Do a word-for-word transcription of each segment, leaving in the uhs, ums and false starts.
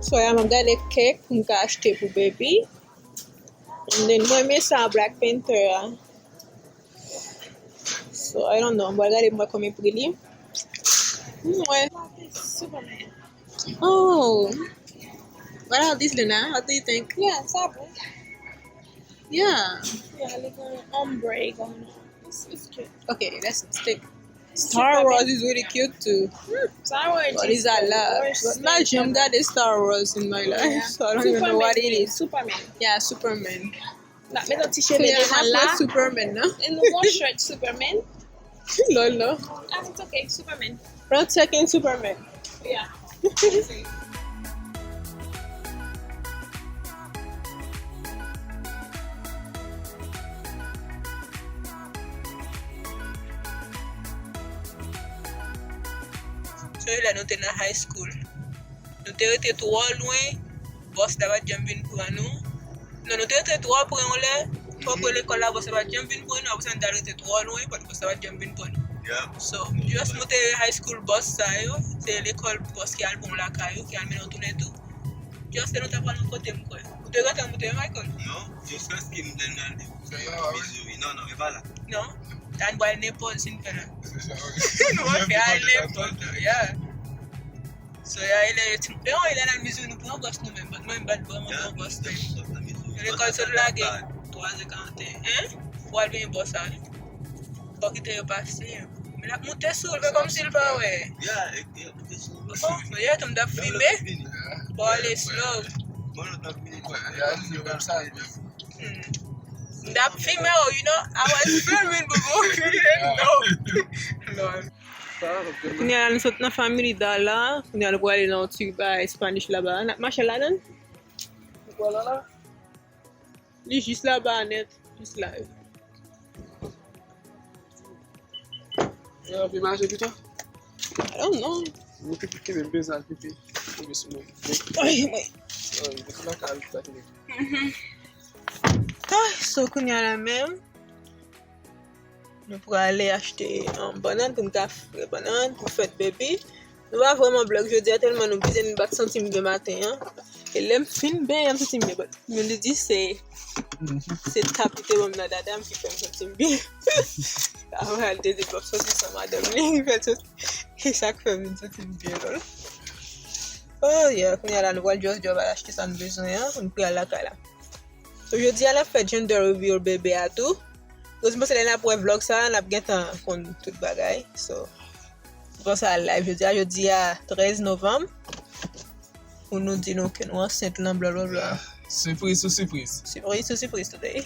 So, yeah, m ap gade kèk pou m ka achte pou baby. And then, mwen renmen sa Black Panther a. So, I don't know. M pral gade pou m wè konbyen pri li. Mwen. Superman. Oh. What about this, Luna? What do you think? Yeah, sa bon. Yeah. Yeah, li gen ombre going on. It's, it's cute. Okay, let's stick. Star Wars is really cute too. Hmm, Star Wars is the worst thing ever. But m pa janm gade Star Wars in my life, so I don't even know what it is. Superman. Yeah, Superman. N ap met yon ti cheve de nana. Superman, non? E nou gon shirt Superman. Lol, non? Ah, it's okay, Superman. Front second Superman. Yeah. Sonje lè nou te nan high school. Nou te rete twò lwen, bòs la pa t janm vin pran nou. Non, nou te rete twò pre yon lè, twò pre lekòl la, bòs la pa t janm vin pran nou, apre sa nou t al rete twò lwen, bòs la pa t janm vin pran nou. So, just moute high school bòs sa yo, se lekòl bòs ki al pran w lakay ou, ki al mennen w tounen tou. Just lè nou t ap pral yon kote, m kwè. Ou te gentan moute, Michael? Non, jiskaske m te nan Missouri. Non, non, e pa la. Non, la nou pral nenpòt si n fè la. Nou fè al nenpòt, yeah. So, ya, e lè yo ti, e, e lè nan mizi, nou pran bòs nou menm, but mwen, m pa t vrèman pran bòs menm. Lekòl sot lage twa zè karanteyen, hein? Pou al benyen bòs sa, wi. Fò kite yo pase. Men l ap moute sou l, fè kòmsi l pa wè. Oh, men yè tou, m t ap filme. Pou ale slow. Hmm. M t ap filme, oh, you know, I was filming, boo boo. You didn't know. Lord. Kounye a la, nou sot nan Family Dollar. Kounye a, nou prale nan yon ti bay Spanish laba. N ap mache ladan l. Nou prale la. Li jis laba nèt, jis la. Yo, anvi manje pito? I don't know. Mwen pipi kenbe, m bezwen al pipi. Kenbe sou mwen. Ay, mwen. Oh, depi la ka al sa kenbe. Mhm. Ah, so kounye a la menm. Nou prale achte, um, bannann pou n ka fre bannann pou fèt baby. Nou pa vrèman vlog jodi a tèlman nou bize, m pa t santi m byen maten an. E lè m fin benyen, m santi m byen, but Mindy di se, se tap li te ban m nan dada m ki fè m santi m byen. Apre, l te di l p ap soti san madanm li, ki fè l soti. E sa k fè m vin santi m byen, lòl. Oh, yeah, kounye a la, nou pral just, just al achte sa n bezwen an, pou n prale lakay la. So, jodi a, n ap fè gender reveal bebe a tou. Koz m panse lè n ap wè vlog sa, n ap gentan konn tout bagay. So, m panse al live jodi a, jodi a trèz novanm. Pou nou di nou ke nou ansent lan, blablabla. Sipriz sou sipriz. Sipriz sou sipriz today.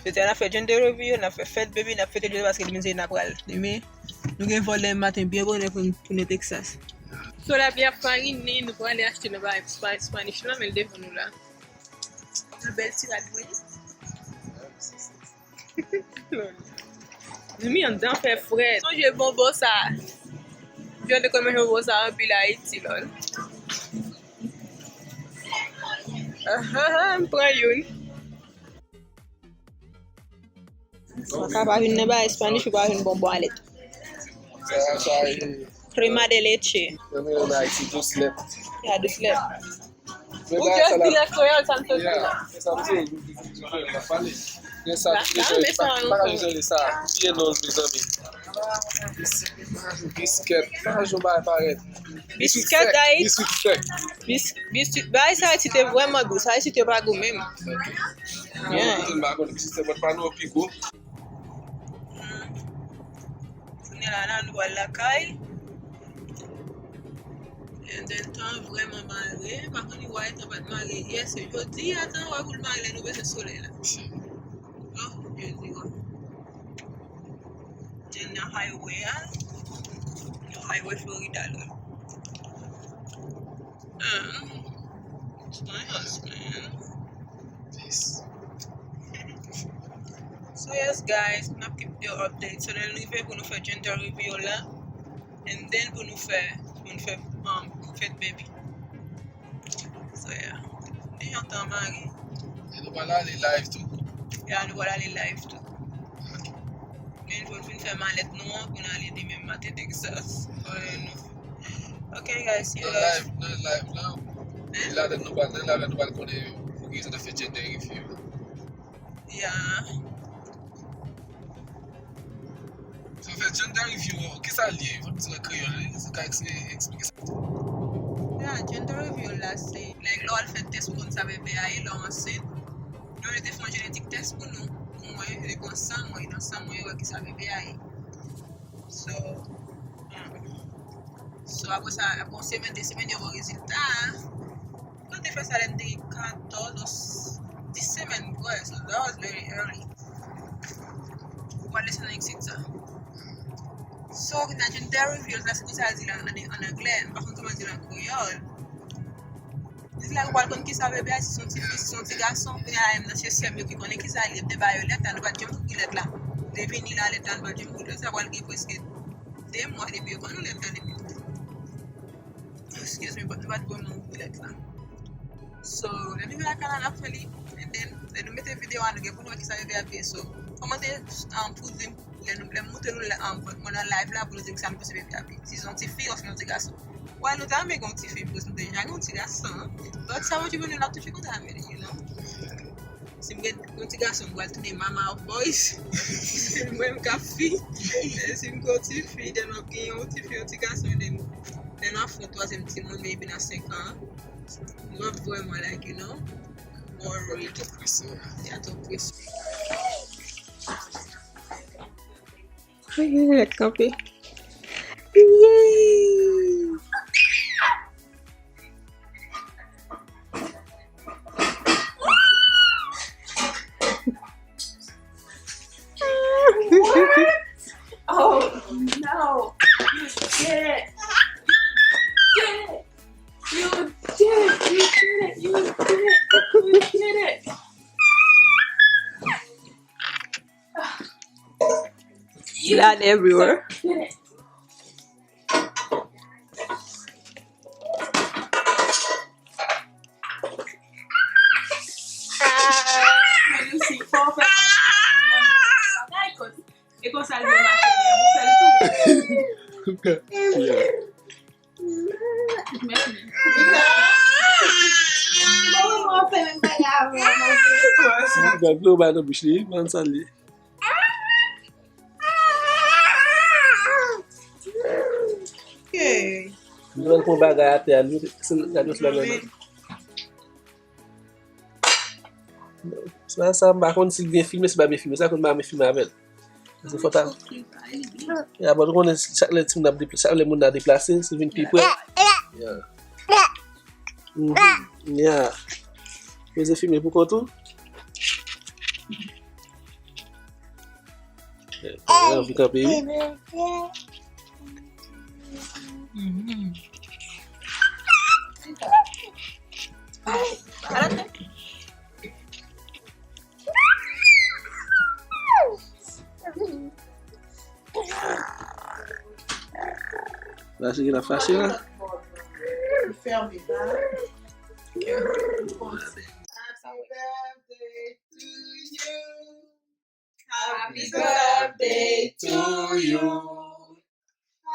Jodi a, n ap fè gender reveal, n ap fè fèt baby, n ap fete jodi paske demen se n ap pral. Demen, nou gen vòl demen maten byen bonè pou n tounen Texas. So, lapli ap parinen, nou prale achte nan bay Spa-, Spanish lan, men l devan nou la. Yon bèl ti rad mwen. Zanmi, anndan fè frèt. Sonje bonbon sa. Jan te konn manje bonbon sa anpil Ayiti, lòl. Ahan, m pran youn. Ou ka pa vin nan bay Spanish, ou pa vin bonbon alèt. Sa, sa, e, crema de leche. Yo rele nan Ayiti, dous lèt. Ya, dous lèt. Ou just di lè kreyòl, sa m sot di la. Sa m di, gen sa ki te jwenn, pa ka jwenn sa. Pye nòl, mezanmi. Biskèt, pa jan bagay parèt. Biskèt sèk, Dayit. Biswit sèk. Bis, biswit, bagay sa isi te vrèman gou. Sa isi te pa gou menm. Yeah. Mwen pa konn ki sistèm mwen pa nou pi gwo. Jounen la la nou al lakay. And then tan vrèman mare. Pa konn why tan pa t mare yè, se jodi a tan wè pou l mare lè nou bezwen solèy la. Oh, jodi a. Jan nan highway a. Nan highway Florida la. Ah, it's my husband. Peace. So yes guys, n ap keep you update. So lè l rive pou nou fè gender reveal la. And then pou nou fè, pou nou fè um, fèt baby. So yeah. E yon tan mari. E nou pral ale live tou. Ya, nou pral ale live tou. Men nou fin fè malèt nou an pou n ale demen maten Texas. Wè, nou. Ok guys, see you guys. Nan live, nan live la. E la nou pral, nan live la nou pral konnen pou ki sa nou fè gender reveal. Yeah. Sa fè gender reveal, kisa l ye? Fò n di l an kreyòl, wi. Sa ka eksplike sa. Yeah, gender reveal la, se, like, lè w al fè tès pou konn sa bebe a ye, lè w ansent. Yo te fè yon genetic test pou nou, pou mwen, yo te pran san mwen, nan san mwen, yo wè kisa bebe a ye. So, hmm. So, apre sa, apre yon semèn, de semèn, yo ba w rezilta a. Mwen te fè sa lè m te gen katòz, dis semèn, bro. So, that was very early. Ou pral desann nan eksit sa. So, nan gender reveal la, se konsa yo di l an, an, an anglè. M pa konn kòman yo di l an kreyòl. It's like ou pral konn kisa bebe a, si se yon ti fi, si se yon ti gason, kounye a menm nan se sè m yo ki konnen kisa l ye, m te ba yo lèt la, nou pa t janm kouri lèt la. Depi ni la lèt la, nou pa t janm kouri lèt sa, pral gen prèske de mwa depi yo ban nou lèt la depi. Excuse me, but nou pa t vrèman ouvri lèt la. So, lè nou rive lakay la, n ap fè li, and then, lè nou mete videyo a, nou gen pou nou wè kisa bebe ap ye. So, kòmante, um, pou di m, lè nou, lè m montre nou, um, mwen nan live la, pou nou di m kisa nou panse bebe ap ye. Si se yon ti fi, oubyen yon ti gason. Wè, nou ta renmen gen yon ti fi, because nou te deja gen yon ti gason. But sa Bondye ban nou, n ap toujou kontan avè li, you know. Si m gen yon ti gason, m pral tounen mama of boys. Mwen m ka fi. Men si m gen yon ti fi, then m ap gen yon ti fi, yon ti gason, then lè n ap fè yon twazyèm timoun, maybe nan senk an, m ap vrèman like, you know, worried. Ya, twò presyon. Ay, ay, ay, kanpe. Yay! What? Oh no! You did it! You did it! You did it! You did it! You did it! You did it! Blood everywhere. E konsa l vin mache dèyè m, ou fè l tou. Yeah. Si li gad vle ou bay nan bouch li, man sa li. Ok. Nou pran bagay atè a, nou se gade sou bagay nan. Sa, sa, m pa konn si l byen filme, si l pa byen filme. Sa konn pa byen filme avè l. Se fò ta. Ya, bon, nou konnen chak lè timoun ap deplase, chak lè moun ap deplase, se vin pi pre. Ya. Mhm. Ya. Poze filme pou kont ou. Anvi kanpe, wi. Mhm. Fache ki l ap fache la. Happy birthday to you. Happy birthday to you.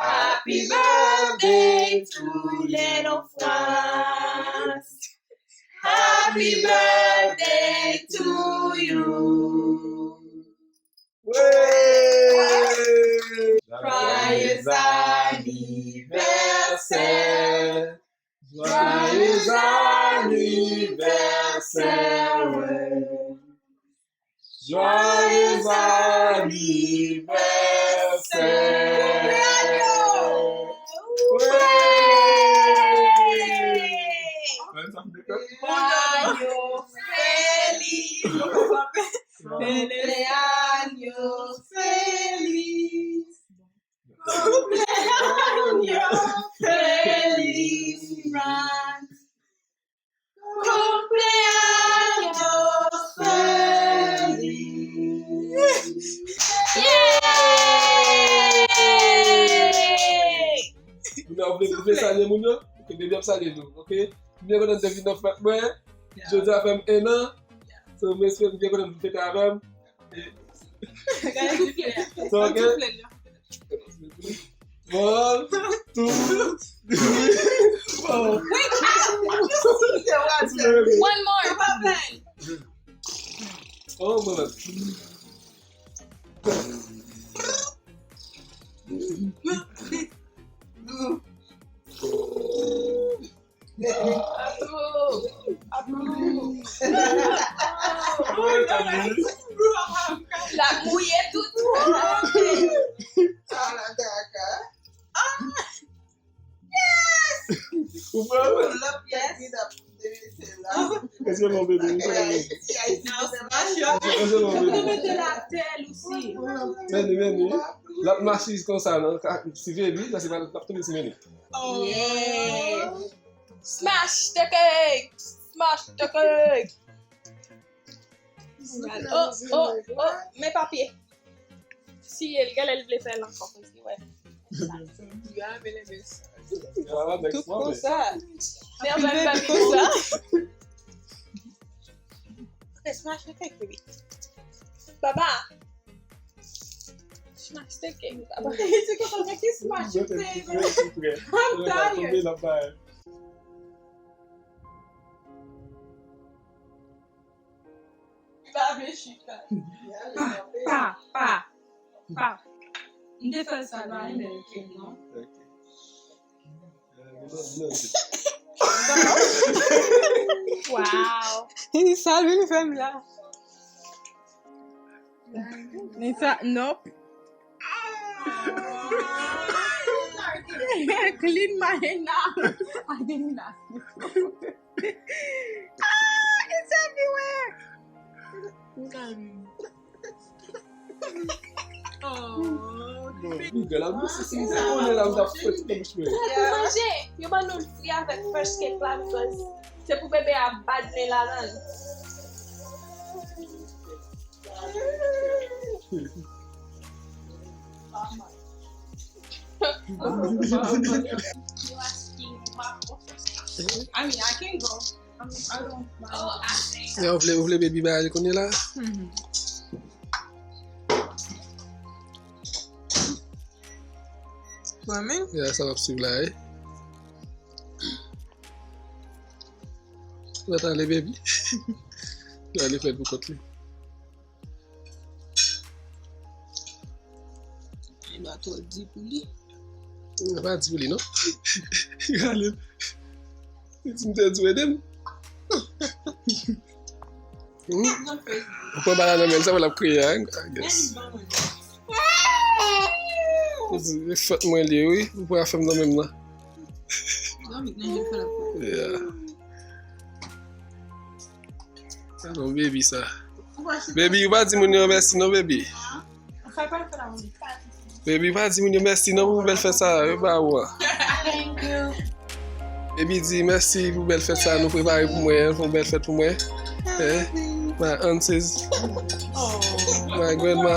Happy birthday to little Franz. Happy birthday to you. Wey! Joyeux anniversaire. Joyeux anniversaire, ouais. Joyeux anniversaire. Cumpleaños. Ouais. Cumpleaños feliz. Cumpleaños feliz. Cumpleaños feliz, Franz. Cumpleaños feliz. Yay! Moun yo vle, vle salye moun yo? Ok, Baby ap salye nou, ok? M byen kontan de vin nan fèt mwen. Jodi a fè m en an. So, m espere m byen kontan pou fete avè m. Gade soufle a. So, ok? Soufle a. One, two, three, four. Wait, ah, one more. Oh, man. L ap mouye tout. Ou pran? Èske bon, bebe? Èske bon, bebe? Vini, vini. L ap mache konsa, non? Si Baby, paske l ap tonbe sou meni. Yeah. Smash the cake! Smash the cake! Oh, oh, oh, men papye. Siye l, genlè l vle fè l ankò, paske, wè. Tout konsa. Fè bèl bagay konsa. Ok, smash the cake, baby. Baba. Smash the cake, baba. Se konsa, men ki smash the cake? I'm tired. Pa vle chita. Pa, pa, pa, pa. M te fè sa, pa renmen l, non. Wow. Sa l vin fè m la. Nisa, nope. Clean my hand now. I didn't ask you. Ah, it's everywhere. Oh. Bon, girl, I'm just saying, sa konnen la, m t ap fwet nan bouch mwen. Pou manje, yo ban nou l fri avèk fresh cake la, because se pou bebe a badnen ladan l. I mean, I can go. I'm, I don't mind. Yo, ou vle, ou vle Baby ba li kounye la? Mhm. Mwen menm? Ya, sa w ap swiv la, wi. Ou pa t ale, Baby? Li ale fè l pou kont li. Li pa twò di pou li. Li pa di pou li, non? Li ale. Li di m te di w ede m. Hmm? Ou pran bagay nan men l, sa w ap kriye a, I guess. Li di, e fòt mwen li ye, wi. Ou pran afè m nan men m nan. Yeah. Bon, Baby sa. Baby, ou pa di moun yo mèsi non, Baby. Baby, pa di moun yo mèsi non pou bèl fèt sa yo ba ou an. Baby di mèsi pou bèl fèt sa nou prepare pou mwen, pou bèl fèt pou mwen. Eh, my aunties, my grandma.